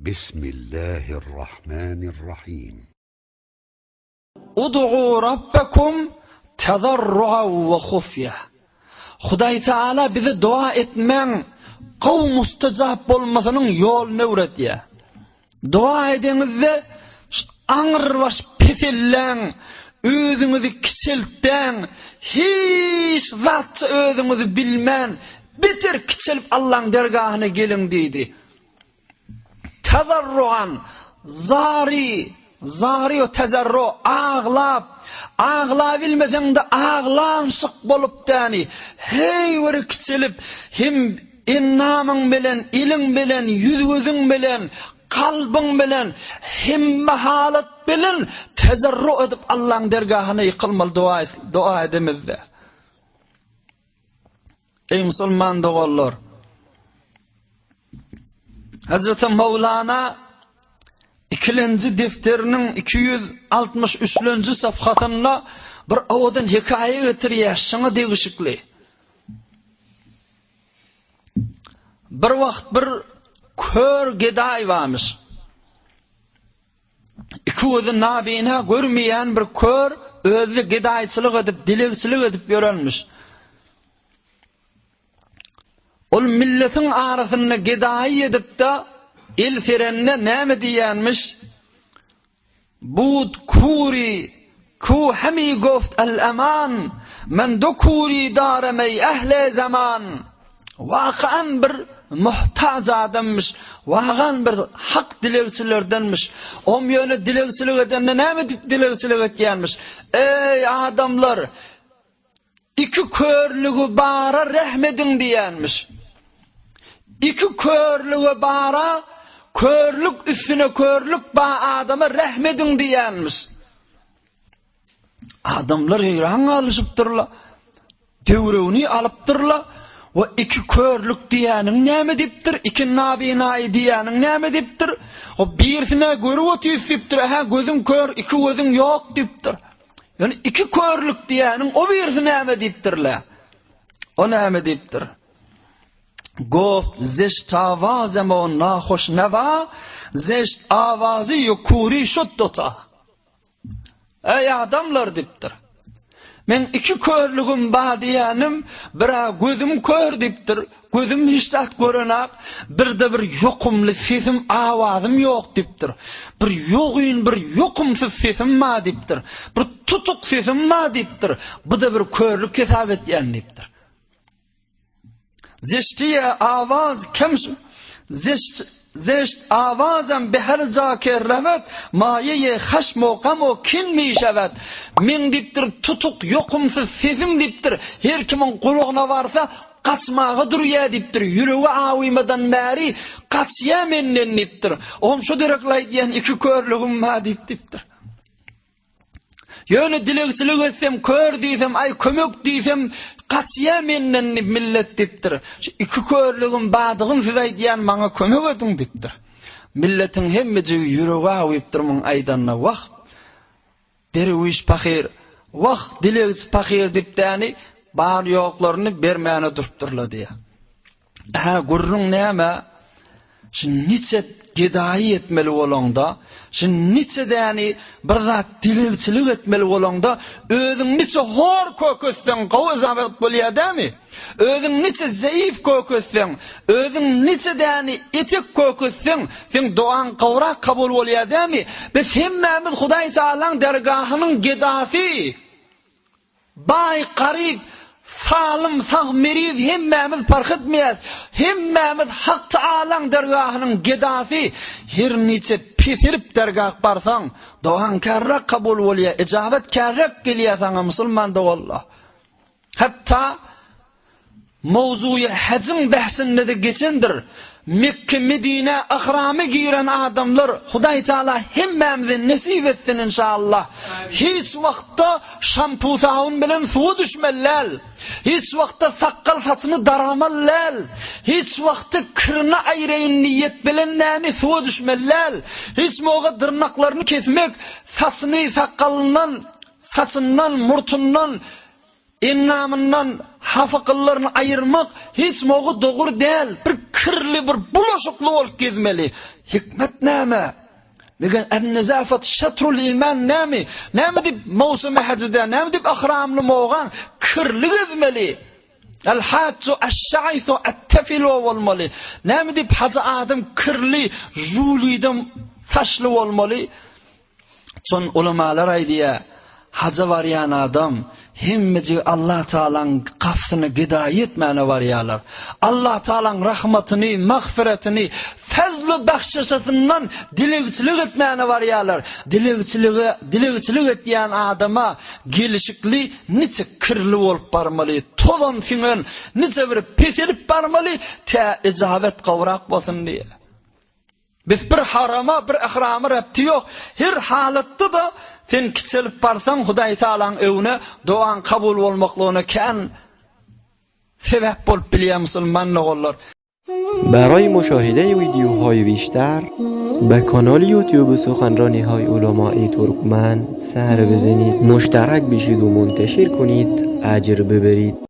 Bismillahirrahmanirrahim. Ud'u rabbakum tazarruan we hufýa. Hudaý Teala bize doga etmäň gowy mustajap bolmasynyň ýoluny öwredýär. Doga edeňizde aňrybaş peselläň, özüňizi kiçeltdäň, hiç zatça özüňizi bilmän, beter kiçelip Allaň dergahyna geliň diýdi. Tazarruan, zary, zary we tazarru, aglap, aglabilmeseň-de aglanşyk bolup däni, heý bir kiçelip, hem endamyň bilen, eliň bilen, ýüz-gözüň bilen, kalbyň bilen, hemme halat bilen tazarru edip Allaň dergahyna ýykylmaly doga, doga edemizde. Eý musulman doganlar! Hazreti Mawlana ikilenji defteriniň 263-nji safhasynda bir owadan hekaýa getirýär, şoňa degişikli. Bir wagt bir kör gedaý barmyş. Iki gözi nabina görmeýän bir kör özi gedaýçylyk edip, dilegçilik edip ýörenmiş. Ol milletiň arasynda gedaýy edip-de, el serende näme diýýänmiş? Bud kuri ku hemi goft al aman, men do kuri darem ey ehle zaman. Wakan bir muhtaç adammyş, wagan bir hak dilegçilerdenmiş. Om ýöne dilegçilik edende näme diýip dilegçilik etýänmiş? Eý adamlar, iki körlügi bara rehm ediň diýýänmiş. Iki körlügi bara, körlük üstüne körlük ba adama rehm ediň diýýänmiş. Adamlar heýran galyşypdyrlar. Döwregini alypdyrlar. We iki körlük diýýäniň näme diýipdir, iki nabinaýy diýýäniň näme diýipdir. O birisine görüp otyrys diýipdir, ähä gözüň kör, iki gözüň ýok diýipdir. Ýöne iki körlük diýýäniň o birisi näme diýipdirler. O näme diýipdir? Goft zeşt awazem o nahoş neva, zeşt awazy ýukuri şut dota. Eý adamlar diýipdir. Meň iki körlügim bar diýýänim, bir-ä gözüm kör diýipdir, gözüm hiç zat görenak, bir-de bir ýokumly sesim, awazym ýok diýipdir. Bir ýogyn, bir ýokumsyz sesim bar diýipdir. Bir tutuk sesim bar diýipdir. Bu-da bir körlük hesap etýän diýipdir. Zeştiye awaz kem zeşt zeşt awazam be her ja ke rewet maýeýe haşm o gam o kin mişewet Meň diýipdir tutuk ýokumsyz sesim diýipdir her kimiň gulagyna barsa gaçmaga durýa diýipdir ýüregi awymadan bäri gaçýa menden diýipdir Ohm şu derekli aýdýan iki körlügim bar diýip diýipdir. Ýöne dilegçilik etsem, kör diýsem, aý kömek diýsem, gaçýa menden diýip millet diýipdir. Şu iki körlügim badygyn size aýdýan, maňa kömek ediň diýipdir. Milletiň hemmejigi ýüregi awypdyr muň aýdanyna. Wah, derwiş pahyr, wah, dilegçi pahyr diýip däni bar-ýoklaryny bermäne durupdyrlar diýýär. Hä, gürrüň näme? Şu niçe gedaýy etmeli bolaňda, şu niçe däni bir zat dilegçilik etmeli bolaňda, özüň niçe hor köketseň gowy yjabat bolýar dämi? Özüň niçe zeýif köketseň, özüň niçe däni etek köketseň, seň dogaň gowrak kabul bolýar dämi? Biz hemmämiz Hudaý Tagalaň dergahynyň gedasy. Baý, garyp, salym, sag, meriz hemmämiz parh etmeýäs. Hemmämiz Hak Taalaň dergahynyň gedasy. Her niçe peselip dergah barsaň, dogaň kärräk kabul bolýar, ijabat kärräk gelýär saňa musulman doganlar. Hatda Mowzugy hajyň bähsinde-de geçendir. Mekke-Medinä yhrama giren adamlar Hudaý Taala hemmämize nesip etsin inşallah. Hiç wagtda şampu sabyn bilen suwa düşmeli däl. Hiç wagtda sakgal saçyny daramaly däl. Hiç wagtda kirini aýyraýyn niýet bilen näme suwa düşmeli däl. Hiç moga dyrnaklaryny kesmek, saçyny sakgalyndan, saçyndan, murtundan. Endamyndan hapa gyllaryny aýyrmak hiç mogy dogry däl. Bir kirli, bir bulaşykly bolup gezmeli. Hikmet näme? Meger en-nezafat şatrul iman näme? Näme diýip mowsumy hajda, näme diýip ihramly mogaň kirli gezmeli? El-hajju eş-şaýsu et-tefilu bolmaly. Näme diýip hajy adam kirli, žulidem saçly bolmaly? Şon ulamalar aýdýar, Haja barýan adam hemmejigi Allah Tagalaň gapysyna gedaýy etmäne barýarlar. Allah Tagalaň rahmatyny, magfyratyny, fezlu bahşyşasyndan dilegçilik etmäne barýarlar. Dilegçilige, dilegçilik etýän adama gelişikli niçe kirli bolup barmaly, tozan siňen, niçe bir peselip barmaly, tä ijabet gowrak bolsun diýýär. Biz bir harama, bir ihrama repti ýok. Her halatda-da sen kiçelip barsaň Hudaý Tagalaň öňüne dogaň kabul bolmaklygyna kän sebäp bolup bilýär musulman doganlar. برای مشاهده ویدیوهای بیشتر به کانال یوتیوب سخنرانی های علمای ترکمن سر بزنید مشترک بشید و منتشر کنید اجر ببرید.